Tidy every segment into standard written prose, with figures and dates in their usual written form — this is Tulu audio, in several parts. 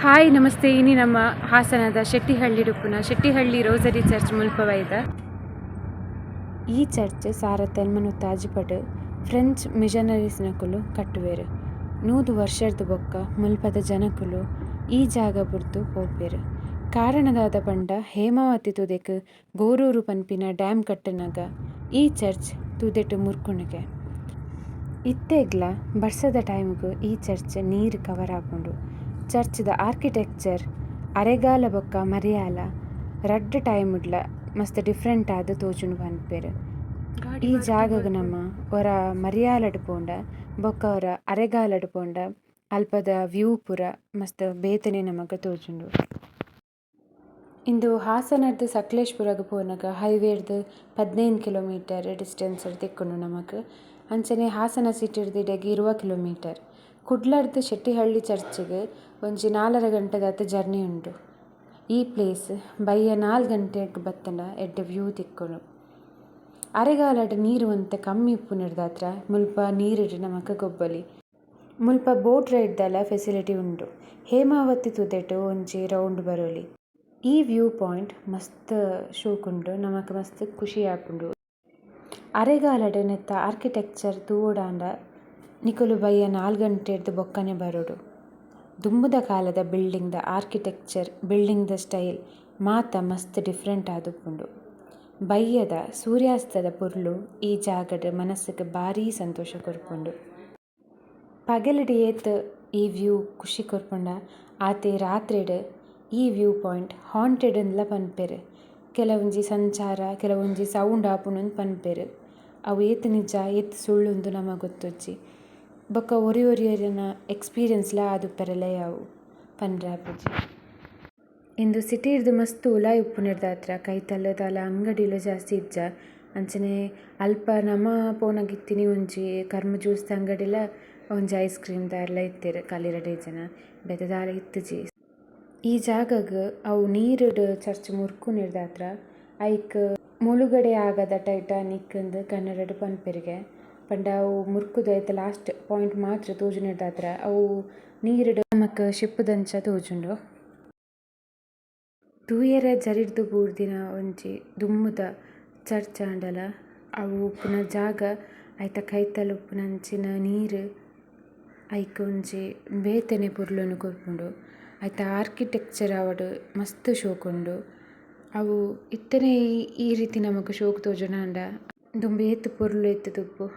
ಹಾಯ್ ನಮಸ್ತೆ. ಇನಿ ನಮ್ಮ ಹಾಸನದ ಶೆಟ್ಟಿಹಳ್ಳಿ ಉಪ್ಪುನ ಶೆಟ್ಟಿಹಳ್ಳಿ ರೋಸರಿ ಚರ್ಚ್ ಮುಲ್ಪ ಬೈದ. ಈ ಚರ್ಚ್ 1986ಡ್ ಫ್ರೆಂಚ್ ಮಿಶನರೀಸ್ ನಕುಲು ಕಟ್ಟುವೆರ್. 100 ವರ್ಷರ್ದ್ ಬೊಕ್ಕ ಮುಲ್ಪದ ಜನಕುಲು ಈ ಜಾಗ ಬುಡ್ದು ಪೋಪೆರ್. ಕಾರಣ ದಾದ ಪಂಡ ಹೇಮಾವತಿ ತುದೆಕ್ ಗೋರೂರು ಪನ್ಪಿನ ಡ್ಯಾಮ್ ಕಟ್ಟುನಗ ಈ ಚರ್ಚ್ ತುದೆಟ್ ಮುರ್ಕುಂಡುಗೆ. ಇತ್ತೆಗ್ಲಾ ಬರ್ಸದ ಟೈಮ್ ಗು ಈ ಚರ್ಚ್ ನೀರ್ ಕವರ್ ಆಪುಂಡು. ಚರ್ಚ್ ದ ಆರ್ಕಿಟೆಕ್ಚರ್ ಅರೆಗಾಲ ಬೊಕ್ಕ ಮರಿಯಾಲ ರಡ್ಡ್ ಟೈಮ್ ಡ್ಲ ಮಸ್ತ್ ಡಿಫರೆಂಟ್ ಆದ್ ತೋಜುಂಡು ಪನ್ಪೆರ್. ಈ ಜಾಗಗ್ ನಮ ಒರ ಮರಿಯಾಲಡ್ ಪೋಂಡ ಬೊಕ್ಕ ಒರ ಅರೆಗಾಲಡ್ ಪೋಂಡ ಅಲ್ಪದ ವೀವ್ ಪೂರ ಮಸ್ತ್ ಬೇತೆನೆ ನಮಕ್ ತೋಜುಂಡು. ಇಂದು ಹಾಸನರ್ದ್ ಸಕಲೇಶಪುರಗ್ ಪೋನಗ ಹೈವೇ ರ್ದ್ 15 ಕಿಲೋಮೀಟರ್ ಡಿಸ್ಟೆನ್ಸ್ ಡ್ ತಿಕ್ಕುಂಡು ನಮಕ್. ಅಂಚನೆ ಹಾಸನ ಸಿಟಿ ರ್ದ್ ಇಡೆಗ್ 20 ಕಿಲೋಮೀಟರ್. ಕುಡ್ಲರ್ದ್ ಶೆಟ್ಟಿಹಳ್ಳಿ ಚರ್ಚ್ ಗ್ ಒಂಜಿ ನಾಲರೆ ಗಂಟೆದಾತ್ ಜರ್ನಿ ಉಂಡು. ಈ ಪ್ಲೇಸ್ ಬಯ್ಯ 4 ಗಂಟೆಗ್ ಬತ್ತುಂಡ ಎಡ್ಡೆ ವೀವ್ ತಿಕ್ಕುಂಡು. ಅರೆಗಾಲಡ್ ನೀರ್ ಒಂತೆ ಕಮ್ಮಿ ಇಪ್ಪುನೆರ್ದಾತ್ರ ಮುಲ್ಪ ನೀರುಡು ನಮಕ್ ಗೊಬ್ಬೊಲಿ. ಮುಲ್ಪ ಬೋಟ್ ರೈಡ್ ದಾಲ ಫೆಸಿಲಿಟಿ ಉಂಡು. ಹೇಮಾವತಿ ತುದೆಟ್ ಒಂಜಿ ರೌಂಡ್ ಬರೊಲಿ. ಈ ವೀವ್ ಪಾಯಿಂಟ್ ಮಸ್ತ್ ಶೋಕುಂಡು ನಮಕ್ ಮಸ್ತ್ ಖುಷಿ ಆಪುಂಡು. ಅರೆಗಾಲಡ್ ನೆತ್ತ ಆರ್ಕಿಟೆಕ್ಚರ್ ತೂವೊಡಾಂಡ ನಿಕುಲು ಬಯ್ಯ 4 ಗಂಟೆರ್ದ್ ಬೊಕ್ಕನೆ ಬರೊಡು. ದುಂಬುದ ಕಾಲದ ಬಿಲ್ಡಿಂಗ್ ದ ಆರ್ಕಿಟೆಕ್ಚರ್ ಬಿಲ್ಡಿಂಗ್ ದ ಸ್ಟೈಲ್ ಮಾತ ಮಸ್ತ್ ಡಿಫರೆಂಟ್ ಆದಿಪ್ಪುಂಡು. ಬಯ್ಯದ ಸೂರ್ಯಾಸ್ತದ ಪೊರ್ಲು ಈ ಜಾಗಡ್ ಮನಸ್ಗ್ ಬಾರಿ ಸಂತೋಷ ಕೊರ್ಪುಂಡು. ಪಗಲೆಡ್ ಏತ್ ಈ ವೀವ್ ಖುಷಿ ಕೊರ್ಪುಂಡ ಆತೆ ರಾತ್ರೆಡ್ ಈ ವೀವ್ ಪಾಯಿಂಟ್ ಹಾಂಟೆಡ್ ಇಂದ್ಲ ಪನ್ಪೆರ್. ಕೆಲವೊಂಜಿ ಸಂಚಾರ ಕೆಲವೊಂಜಿ ಸೌಂಡ್ ಆಪುಂಡು ಪನ್ಪೆರ್. ಅವು ಏತ್ ನಿಜ ಏತ್ ಸುಳ್ಳು ಇಂದ್ ನಮಕ್ ಗೊತ್ತುಜ್ಜಿ. ಬೊಕ್ಕ ಒರಿ ಒರಿಯೆರೆನ ಎಕ್ಸ್ಪೀರಿಯನ್ಸ್ ಲ ಆದುಪ್ಪೆರೆಲ ಯಾವು ಪಂಡ್ರೆ ಆಪುಜಿ. ಇಂದು ಸಿಟಿ ರ್ದ್ ಮಸ್ತ್ ಉಲಾಯಿ ಉಪ್ಪುನೆರ್ದಾತ್ರ ಕೈತಲ್ ದಾಲ ಅಂಗಡಿಲು ಜಾಸ್ತಿ ಇಜ್ಜ. ಅಂಚನೆ ಅಲ್ಪ ನಮ ಪೋನಗ ಇತ್ತಿನಿ ಒಂಜಿ ಕರ್ಂಬು ಜ್ಯೂಸ್ ದ ಅಂಗಡಿಲ ಒಂಜಿ ಐಸ್ ಕ್ರೀಮ್ ದಾರ್ಲ ಇತ್ತೆರ್ ಕಾಲಿ ರಡ್ಡೆ ಜನ ಬೇತೆ ದಾಲ ಇತ್ತಿಜಿ. ಈ ಜಾಗಗ್ ಅವು ನೀರುಡು ಚರ್ಚ್ ಮುರ್ಕುನೆರ್ದಾತ್ರ ಐಕ್ ಮುಳುಗಡೆ ಆಗದ ಟೈಟಾನಿಕ್ ಇಂದ್ ಕನ್ನಡಡ್ ಪನ್ಪೆರ್ಗೆ. ಪಂಡ ಅವು ಮುರ್ಕುದು ಐತ ಲಾಸ್ಟ್ ಪಾಯಿಂಟ್ ಮಾತ್ರ ತೋಜುನೆರ್ದಾತ್ರ ಅವು ನೀರುಡು ನಮಕ್ ಶಿಪ್ ದಂಚ ತೋಜುಂಡು. ತೂಯೆರೆ ಜರಿರ್ದ್ ಬೂರ್ದಿನ ಒಂಜಿ ದುಂಬುದ ಚರ್ಚ್ ಆಂಡಲ ಅವು ಉಪ್ಪುನ ಜಾಗ ಐತ ಕೈತಲ್ ಉಪ್ಪುನಂಚಿನ ನೀರ್ ಐಕ್ ಒಂಜಿ ಬೇತೆನೆ ಪೊರ್ಲುನು ಕೊರ್ಪುಂಡು. ಐತ ಆರ್ಕಿಟೆಕ್ಚರ್ ಆವಡ್ ಮಸ್ತ್ ಶೋಕುಂಡು. ಅವು ಇತ್ತೆನೆ ಈ ರೀತಿ ನಮಕ್ ಶೋಕು ತೋಜುನಾಂಡ ದುಂಬು ಏತ್ ಪೊರ್ಲು ಇತ್ತುದುಪ್ಪು.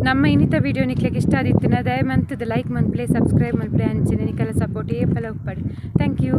ನಮ್ಮ ಇನಿತ ವಿಡಿಯೋ ನಿಕ್ಲೆಗ್ ಇಷ್ಟ ಆದಿತ್ತಿನ ದಯಮಂತದ ಲೈಕ್ ಮನ್ಪುಲೆ, ಸಬ್ಸ್ಕ್ರೈಬ್ ಮನ್ಪುಲೆ. ಅಂಚನೆ ನಿಕಲ ಸಪೋರ್ಟ್ ಏಪಲ ಉಪ್ಪಡ್. Thank you.